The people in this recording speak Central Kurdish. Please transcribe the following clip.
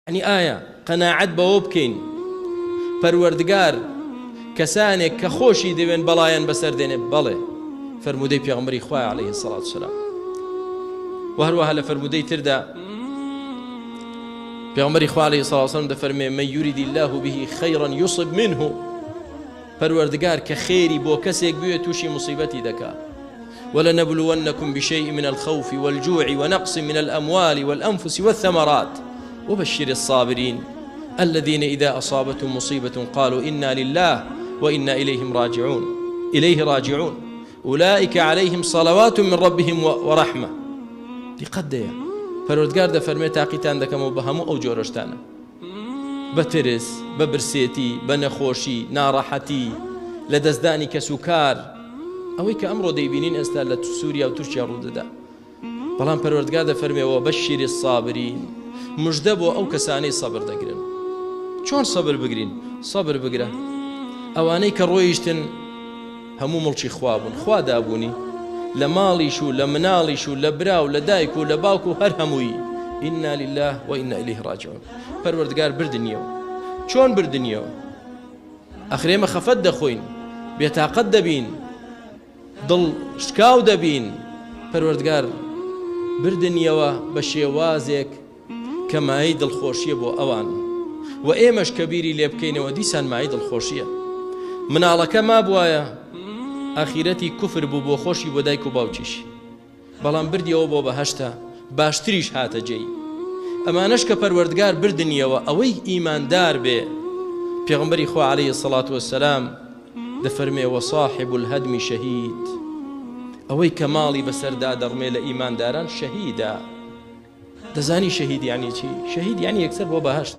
یەعنی ئایا قەناعەت بەوە بکەین پەروەردگار کەسانێک کە خۆشی دەوێن بەڵایان بەسەر دێنێ؟ بەڵێ، فەرموودەی پێغەمبەری خوایە عەلەیه الصلاة والسلام. و هەروەها لە فەرموودەی تردا پێغەمبەری خوا عەلەیه الصلاة والسلام دەفەرمێ من یرید الله به خیرا یصب منه پەروەردگار کە خێری بۆ کەسێک بوێ تووشی مصیبەتی دەکا ولنبلونكم بشيء من الخوف والجوع ونقص من الأموال والأنفس والثمرات وبشر الصابرين الذين إذا أصابتهم مصيبة قالوا إنا لله وإنا إليهم راجعون إليه راجعون أولئك عليهم صلوات من ربهم ورحمة دقت دەیە پەروەردگار دەفەرمێ تاقیتان دەکەمەوە بە هەموو ئەو جۆرەشتانە بە ترس، بە برسێتی، بە نەخۆشی، ناڕەحەتی، لەدەستدانی کەسوکار، ئەوەی کە ئەمڕۆ دەیبینین ئێستا لە سووریا و تورکیا ڕوودەدا. بەڵام پەروەردگار دەفەرمێ وبشر الصابرین، مژدە بۆ ئەو کەسانەی سەبر دەگرن. چۆن سەبر بگرین؟ سەبر بگرە. ئەوانەی کە ڕۆیشتن هەموو مڵکی خوا بوون، خوا دابوونی لە ماڵیش و لە مناڵیش و لە برا و لە دایک و لە باوک و هەر هەمووی. انا للە و انا الیه راجعون. پەروەردگار بردنیەوە. چۆن بردنیەوە؟ ئەخر ئێمە خەفەت دەخۆین، بێتاقەت دەبین، دڵ شکاو دەبین. پەروەردگار بردنیەوە بە شێوازێک کە مایەی دڵخۆشیە بۆ ئەوان و ئێمەش کە بیری لێ بکەینەوە دیسان مایەی دڵخۆشیە. مناڵەکە مابوایە ئاخیرەتی کوفر بوو بۆ خۆشی بۆ دایک و باوکیشی، بەڵام بردیەوە بۆ بەهەشتە باشتریش هاتە جێی. ئەمانەش کە پەروەردگار بردنیەوە ئەوەی ئیماندار بێ پێغەمبەری خوا علیە الصلوة والسلام دەفەرمێ وصاحب الهدم شهید ئەوەی کە ماڵی بەسەردا دەڕمێ لە ئیمانداران شەهیدە. دەزانی شەهید یانی چی؟ شەهید یانی یەکسەر بۆ بەهەشت.